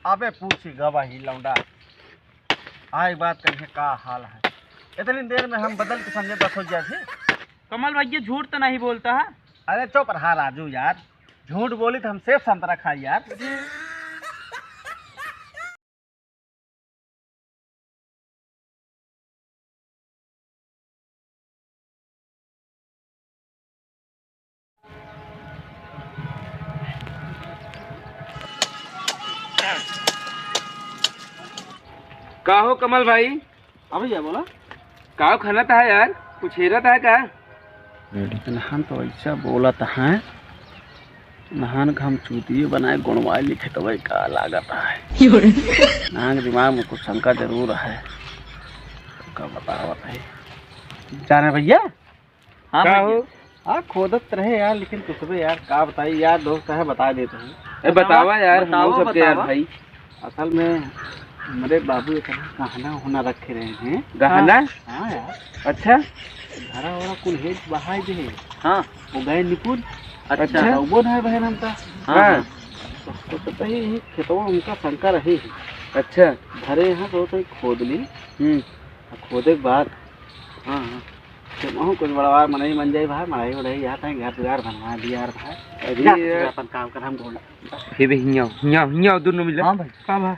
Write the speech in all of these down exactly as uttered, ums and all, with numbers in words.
अबे पूछी गवाही लौंडा, आई बात कही का हाल है। इतनी देर में हम बदल के समझे बस हो गया थी। कमल भैया झूठ तो नहीं बोलता है। अरे चुप रहा राजू यार, झूठ बोली तो हम सेब संतरा खाई यार। का हो कमल भाई? हाँ भैया, बोला। का हो, खनत है यार, कुछ हेरत है का? नहान तो ऐसा बोलत है, नहान का हम चूतिए बनाए गुणवाए लिखे तो भाई का लागत है। नहान के दिमाग में कुछ शंका जरूर है, तो का बतावत है। जाने भैया, हाँ का भैया। हो? हाँ, खोदत रहे यार, लेकिन कुछ भी यार, का बताई यार, दोस्त है, बता देते हैं। ए, बतावा, बतावा यार, हम बतावा, सबके यार बतावा। भाई। असल में हमरे बाबू एक गहना होना रखे रहे हैं। गहना? हाँ यार। अच्छा। घरा वाला कुल हेज बहाई दे। हाँ। वो गए निकुल। अच्छा। अच्छा। वो ना है बहन हमका। हाँ। हाँ। तो, तो, तो यही खेतवा उनका शंका रही है। अच्छा। घरे यहाँ तो, तो खोद ली। हम्म। और खोदे के बाद हाँ, हाँ। तो वहाँ कुछ बड़वा मनई मन जाई भाई, मड़ई उड़ई जात है, घर दुआर बनवा दिया यार भाई। अरे जा, यार। तू अपन काम कर, हम ढूंढ। हे बे, हियाँ, हियाँ, हियाँ दोनों मिला। हाँ भाई। का बा?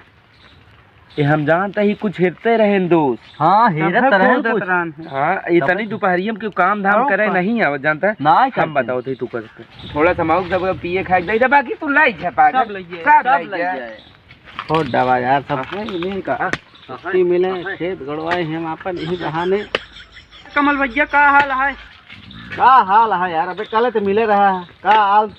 ए, हम जानता ही कुछ हेरते रहेन दोस्त। हाँ, हेरत तब तो रहेन खोदत कुछ। रहन है। हाँ, इतनी तब दोपहरिया में क्यों काम धाम और करे का? नहीं आवत, जानता है? ना, हम करते। बताओ थे तू कर सकते। थोड़ा सा माउक दबा पिए खाए दे दे, बाकी तू लाई जा पागल। सब लइए, सब सब लइए। लइए। हो दवा यार, सब हाँ, हाँ, ये नहीं का। हाँ, हाँ, छुट्टी मिले, हाँ, हाँ। खेत गड़वाए हम आपन यही बहाने। कमल भैया, का हाल है? का हाल है यार? अबे कल तो मिले रहा है। का हाल?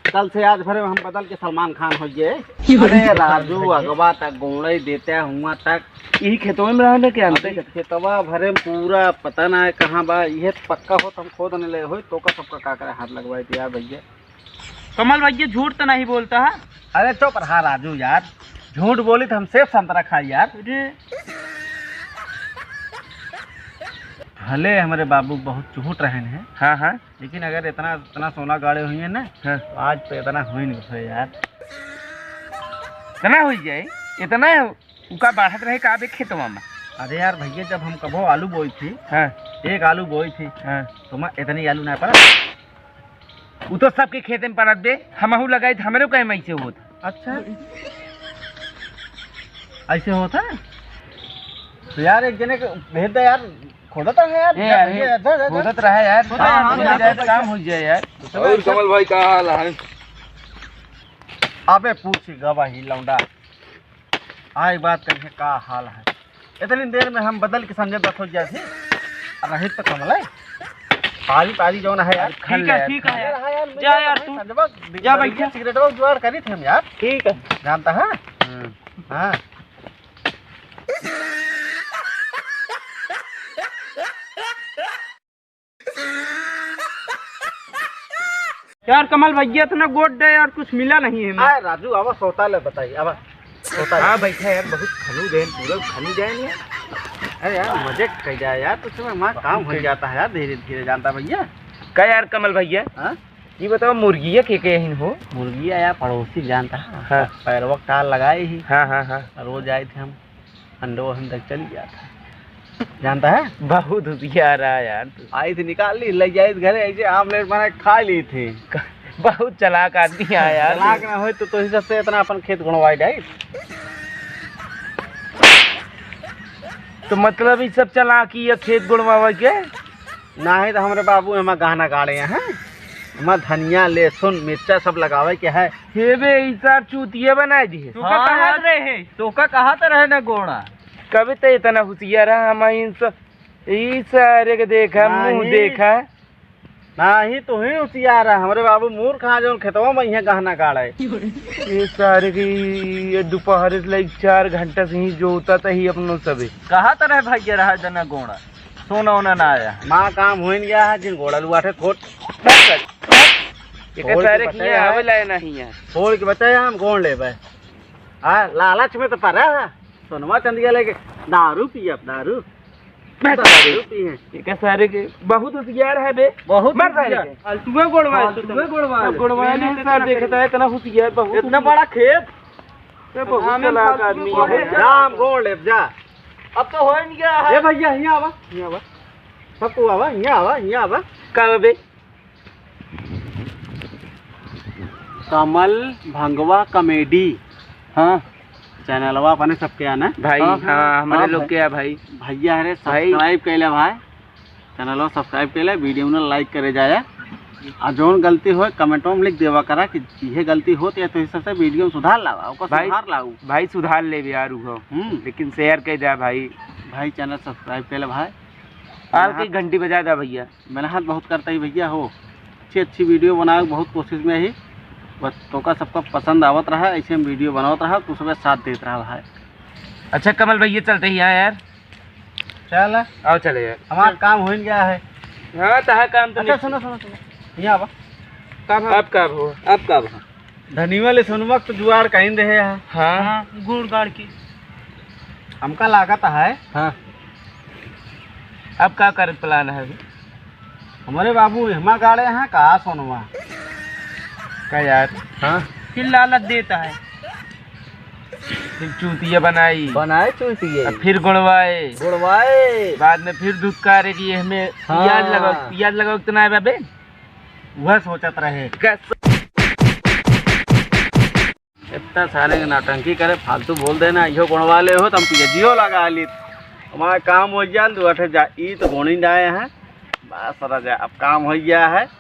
कल से आज भरे में हम बदल के सलमान खान हो गए। अरे राजू, अगवा तक गोड़े देते हुआ तक यही खेतवा में रहने के अंते अभी खेतवा भरे में पूरा पता ना है कहाँ बा। ये पक्का हो तो हम खोद नहीं ले हो, तो का सबका का करे हाथ लगवाए थे यार भैया। कमल भैया झूठ तो नहीं बोलता है? अरे चुप रहा राजू यार, झूठ बोली तो हम सेब संतरा खाई यार। अरे। भले हमारे बाबू बहुत चुहुट रहे हैं। हाँ, हाँ। लेकिन अगर इतना, इतना सोना गाड़े हुए हैं ना, हाँ। तो आज तो इतना हो ही नहीं सके यार। इतना हो जाए, इतना उका बढ़त रहे का बे खेतवा में? अरे यार भैया, जब हम कबो आलू बोई थी, हाँ। एक आलू बोई थी, हाँ। तो मैं इतनी आलू ना पड़ा। उ तो सबके खेते में पड़त बे, हमहू लगाई त हमरे कहे में ऐसे होत। अच्छा, ऐसे होता है? तो यार एक जने के भेज दे यार, खोदत रहे यार, ए, जा, अरे, जा, जा, जा, जा। खोदत रहे यार, खोदत रहे, काम हो जाए, खोदत रहे। काम हो जाए यार। और कमल भाई का हाल है? अबे पूछी गवाही लौंडा, आई बात करिए का हाल है। इतनी देर में हम बदल के समझे बस हो गया थी। रहित तो कमल है। पारी पारी जौन है यार। ठीक है, ठीक है यार। यार, जा यार तू। संजय बाबू, जा भैया। सिगरेट जुगाड़ करी थे हम यार। ठीक है। जानता है? हम्म। हाँ। यार कमल भैया, इतना गोट दे यार, कुछ मिला नहीं है। अरे राजू, आवा सोता ले बताई, आवा सोता ले। हाँ बैठा यार, बहुत खनू देन, पूरा खनू देन यार। अरे यार, मजे कह जाए यार, तो समय वहाँ काम हो जाता है यार, धीरे धीरे, जानता भैया। का यार कमल भैया? हाँ? ये बताओ, मुर्गिया के के हिन हो? मुर्गिया यार पड़ोसी जानता है, हाँ। पैरवा टाल लगाए ही। हाँ, हाँ, हाँ। रोज आए थे हम। अंडो हम तक चली जाता है। जानता है? बहुत होशियार है यार तू। आई थी निकाल ली, ले जाई थी घरे, ऐसे आमलेट बना के खा ली थी। बहुत चालाक आदमी है यार। चालाक ना होई तो, तो ही सबसे इतना अपन खेत गुणवाई जाई। तो मतलब ई सब चालाकी है खेत गुणवावे के? नाही तो हमरे बाबू एमा गहना गाड़े हैं, एमा धनिया, लहसुन, मिर्चा सब लगावे के है। हे बे, ई सार चूतिया बनाए दिए। तोका हाँ कहत यार। रहे, तोका कहत रहे ना गोड़ा। कभी तो इतना होशियार है, हम इन सब, ई सारे के देखा, नाही। मुंह देखा। नाही, तू ही होशियार है, हमरे बाबू मूर्ख हैं, जौन खेतवा में यहाँ गहना गाड़े। ये सारे की, ये दोपहर से लाइक चार घंटा से ही जोता था ही अपनो सबे। कहत रहे भैया रहा जना गोड़ा। सोना ओना ना आया। माँ काम होइन गया है, जिन गोड़ा लुआ थे खोट। एक खोल के सारे बताया किए है। आवे लाए नहीं है। खोल के बताया हम गोड़ लेबे। हाँ, लालच में तो पड़ा है। सोनवा चंदिया लेके दारू पिए, दारू। मैं दारू पिए। एक सारे के बहुत होशियार है बे। बहुत मर सारे होशियार। के। फालतुए गोड़वा है, फालतुए गोड़वा है। गोड़वा नहीं, सार देखता है, इतना होशियार, बहुत इतना होशियार। बड़ा खेत। ये बहुत चालाक आदमी है। जा, हम गोड़ लेब, जा। अब तो हो ही नहीं गया है। ए भैया, हियाँ आवा, हियाँ आवा। सबको आवा, हियाँ आवा, हियाँ आवा। का बे? कमल भंगवा कॉमेडी। हाँ। चैनलवा अपने सबके आना। भाई, हाँ, हाँ, हमारे हाँ, लोग भाई। के है भाई। भैया, अरे भाई। Subscribe कैले भाई। चैनलवा subscribe कैले, video में like करे जाया। आ जौन गलती होए, comment में लिख देवा करा कि इहे गलती होत या तो इस सबसे video में सुधार लावा, ओकर भाई, सुधार लाऊ। भाई, सुधार लेबे यार उहो। हम्म। लेकिन share कर दे भाई। भाई, channel subscribe कैले भाई। आल हाँ। की घंटी बजा दे भैया। मेहनत बहुत करता ही भैया हो, अच्छी अच्छी video बनावे बहुत कोशिश में ही। बस तोका सबका पसंद आवत रहा, ऐसे हम video बनावत रहा, तू सबे साथ देत रहा भाई। अच्छा कमल भैया, चलते ही यहाँ यार। चल। आओ चले यार। हमारा काम हो गया है। हाँ, तहा काम तो अच्छा, नहीं। सुनो, सुनो, सुनो। यहाँ आवा। कब है? अब कब हो? अब कब है? धनिवा ले सोनवा के तो जुआर कहीं दे है। हाँ। हाँ, गुड़ गाड़ के। हमका लागत है। हाँ। अब का करे plan है? हमारे बाबू एहमा गाड़े हैं का सोनवा? का यार? हाँ। फिर लालच देता है। फिर चूतिया बनाई। बनाए चूतिया। आ फिर गुड़वाए। गुड़वाए। बाद में फिर धुतकारे कि एहमे हाँ। पियाज लगाओ, पियाज लगाओ कि ना बाबे? वह सोचत रहे। कस- इतना सारे के नौटंकी करे, फालतू बोल देना, इहो गुणवा ले हो, तो हम पियजियो लगा ली। हमारा काम हो गया, दो अठे जा, ई तो गोनी जाए हैं। बस राजा, अब काम हो गया है।